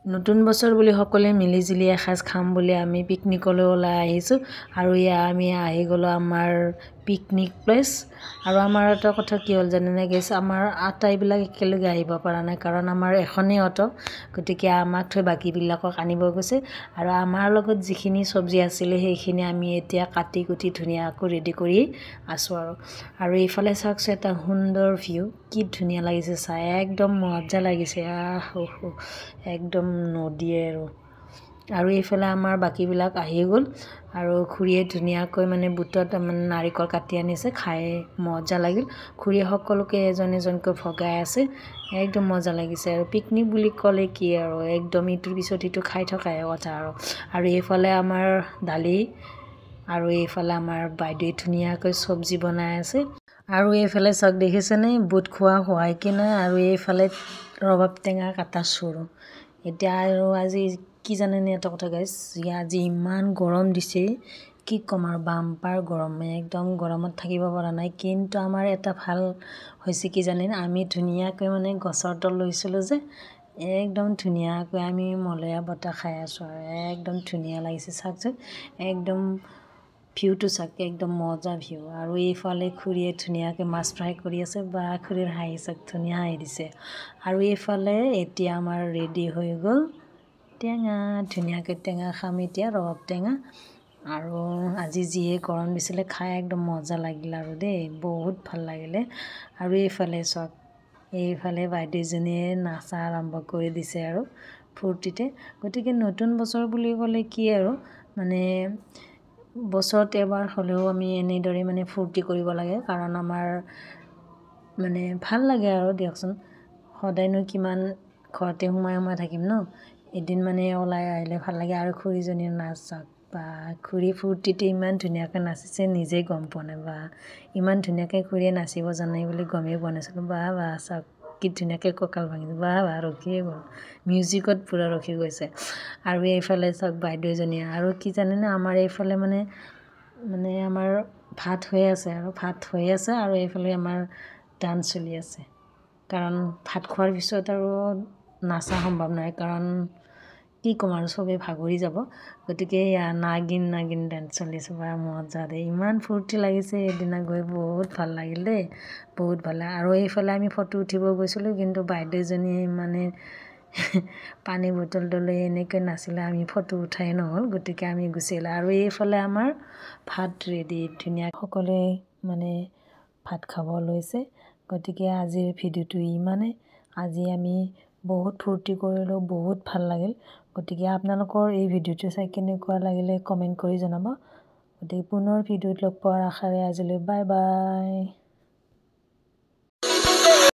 নতুন বছৰ বুলি সকলোৱে মিলি জুলি এসাঁজ খাম বুলি আমি পিকনিকলৈ ওলাই আহিছোঁ। আৰু এয়া আমি আহি গ'লোঁ আমাৰ পিকনিক প্লেচ। আৰু আমাৰ এটা কথা কি হ'ল জানেনে গাইছ, আমাৰ আটাইবিলাক একেলগে আহিব পৰা নাই, কাৰণ আমাৰ এখনেই অট', গতিকে আমাক থৈ বাকীবিলাকক আনিব গৈছে। আৰু আমাৰ লগত যিখিনি চব্জি আছিলে সেইখিনি আমি এতিয়া কাটি কুটি ধুনীয়াকৈ ৰেডি কৰি আছোঁ। আৰু আৰু এইফালে চাওকচোন এটা সুন্দৰ ভিউ, কি ধুনীয়া লাগিছে চাই, একদম মজা লাগিছে, আহ একদম নদীয়ে। আৰু আৰু এইফালে আমাৰ বাকীবিলাক আহি গ'ল। আৰু খুৰীয়ে ধুনীয়াকৈ মানে বুটত মানে নাৰিকল কাটি আনিছে, খাই মজা লাগিল। খুৰীয়ে সকলোকে এজন এজনকৈ ভগাই আছে, একদম মজা লাগিছে। আৰু পিকনিক বুলি ক'লে কি আৰু, একদম ইটোৰ পিছত সিটো খাই থকাই কথা আৰু। আৰু এইফালে আমাৰ দালি, আৰু এইফালে আমাৰ বাইদেৱে ধুনীয়াকৈ চব্জি বনাই আছে। আৰু এইফালে চাওক দেখিছেনে, বুট খোৱা হোৱাই কি নাই। আৰু এইফালে ৰবাব টেঙা কাটা চৰু। এতিয়া আৰু আজি কি জানেনে এটা কথা গাইছ, আজি ইমান গৰম দিছে কি ক'ম আৰু, বাম্পাৰ গৰম, একদম গৰমত থাকিব পৰা নাই। কিন্তু আমাৰ এটা ভাল হৈছে কি জানেনে, আমি ধুনীয়াকৈ মানে গছৰ তল লৈছিলোঁ যে, একদম ধুনীয়াকৈ আমি মলয়া বতাহ খাই আছোঁ আৰু একদম ধুনীয়া লাগিছে। চাওকচোন একদম ভিউটো চাওক, একদম মজা ভিউ। আৰু এইফালে খুৰীয়ে ধুনীয়াকৈ মাছ ফ্ৰাই কৰি আছে, বা খুৰীৰ হাঁহি চাওক, ধুনীয়া হাঁহি দিছে। আৰু এইফালে এতিয়া আমাৰ ৰেডি হৈ গ'ল টেঙা, ধুনীয়াকৈ টেঙা খাম এতিয়া, ৰবাব টেঙা। আৰু আজি যিয়ে গৰম দিছিলে খাই একদম মজা লাগিল আৰু দেই, বহুত ভাল লাগিলে। আৰু এইফালে চাওক, এইফালে বাইদেউজনীয়ে নাচা আৰম্ভ কৰি দিছে আৰু ফূৰ্তিতে। গতিকে নতুন বছৰ বুলি ক'লে কি আৰু, মানে বছৰত এবাৰ হ'লেও আমি এনেদৰে মানে ফূৰ্তি কৰিব লাগে, কাৰণ আমাৰ মানে ভাল লাগে আৰু দিয়কচোন। সদায়নো কিমান ঘৰতে সোমাই সোমাই থাকিম ন, এদিন মানে ওলাই আহিলে ভাল লাগে। আৰু খুৰীজনীৰ নাচ চাওক, বা খুৰী ফূৰ্তিতে ইমান ধুনীয়াকৈ নাচিছে, নিজেই গম পোৱা নাই, বা ইমান ধুনীয়াকৈ খুৰীয়ে নাচিব জানে বুলি গমেই পোৱা নাছিলোঁ। বা বা চাওক কি ধুনীয়াকৈ কঁকাল ভাঙিছে, বা বা ৰখিয়ে গ'ল, মিউজিকত পূৰা ৰখি গৈছে। আৰু এইফালে চাওক বাইদেউজনীয়ে, আৰু কি জানেনে, আমাৰ এইফালে মানে মানে আমাৰ ভাত হৈ আছে আৰু ভাত হৈ আছে, আৰু এইফালে আমাৰ ডান্স চলি আছে। কাৰণ ভাত খোৱাৰ পিছত আৰু নাচা সম্ভৱ নহয়, কাৰণ কি ক'ম আৰু চবেই ভাগৰি যাব। গতিকে এয়া নাগিন নাগিন ডেন্স চলিছে, বা মজা দেই, ইমান ফূৰ্তি লাগিছে সেইদিনা গৈ, বহুত ভাল লাগিল দেই, বহুত ভাল লাগিল। আৰু এইফালে আমি ফটো উঠিব গৈছিলোঁ, কিন্তু বাইদেউজনীয়ে মানে পানী বটলটো লৈ এনেকৈ নাছিলে, আমি ফটো উঠাই নহ'ল, গতিকে আমি গুচি আহিলোঁ। আৰু এইফালে আমাৰ ভাত ৰেডি, ধুনীয়া সকলোৱে মানে ভাত খাব লৈছে। গতিকে আজিৰ ভিডিঅ'টো ইমানেই, আজি আমি বহুত ফূৰ্তি কৰিলোঁ, বহুত ভাল লাগিল। গতিকে আপোনালোকৰ এই ভিডিঅ'টো চাই কেনেকুৱা লাগিলে কমেণ্ট কৰি জনাব। গতিকে পুনৰ ভিডিঅ'ত লগ পোৱাৰ আশাৰে আজিলৈ বাই বাই।